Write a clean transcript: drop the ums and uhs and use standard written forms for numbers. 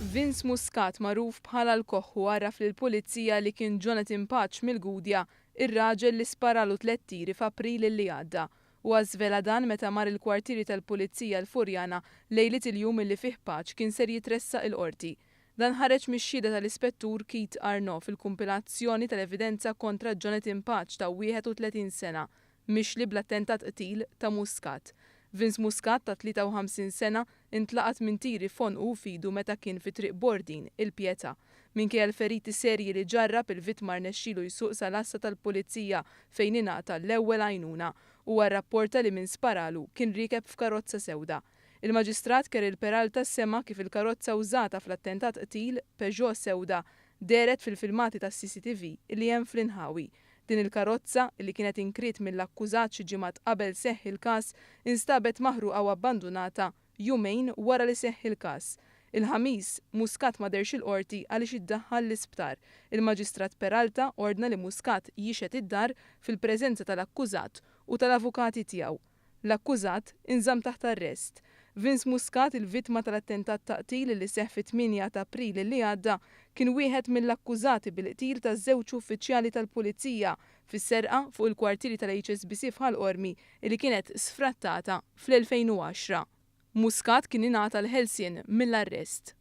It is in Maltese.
Vince Muscat magħruf bħala l-Koħħu għarraf lill-Pulizija li kien Jonathan Pace mill-Gudja, ir-raġel li sparalu tlett tiri f'April li għadda. Huwa żvela dan meta mar il-kwartieri tal-Pulizija l-Furjana lejliet il-jum li fih Pace kien ser jitressaq il-Qorti. Dan ħareġ mix-xhieda tal-Ispettur Keith Arnaud fil-kumpilazzjoni tal-evidenza kontra Jonathan Pace ta' 31 sena, mixli bl-attentat qtil ta' Muscat. Vince Muscat ta' 53 sena intlaqat minn tiri f'għonqu u f'idu meta kien fi Triq Bordin, il-Pietà. Minkejja l-feriti serji li ġarrab, il-vittma rnexxielu jsuq sal-għassa tal-Pulizija fejn ingħata l-ewwel għajnuna. Huwa rrapporta li min sparalu kien riekeb f'karozza sewda. Il-Maġistrat Keril Peralta sema' kif il-karozza użata fl-attentat qtil, Peugeot sewda, dehret fil-filmati tas-CCTV li hemm fl-inħawi. Din il-karozza, li kienet inkriet mill-akkużat xi ġimgħat qabel seħħ il-każ, instabet maħruqa u abbandunata jumejn wara li seħħ il-każ. Il-Ħamis, Muscat ma deherx il-Qorti għaliex iddaħħal l-isptar. Il-Maġistrat Peralta ordna li Muscat jixhed id-dar fil-preżenza tal-akkużat u tal-avukati tiegħu. L-akkużat inżamm taħt arrest. Vince Muscat, il-vittma tal-attentat ta' qtil li seħħ fit-8 ta' April li għadda, kien wieħed mill-akkużati bil-qtil ta' żewġ uffiċjali tal-Pulizija fis-serqa fuq il-kwartieri tal-HSBC f'Ħal Qormi li kienet sfrattata fl-2010. Muscat kien ingħata l-ħelsien mill-arrest.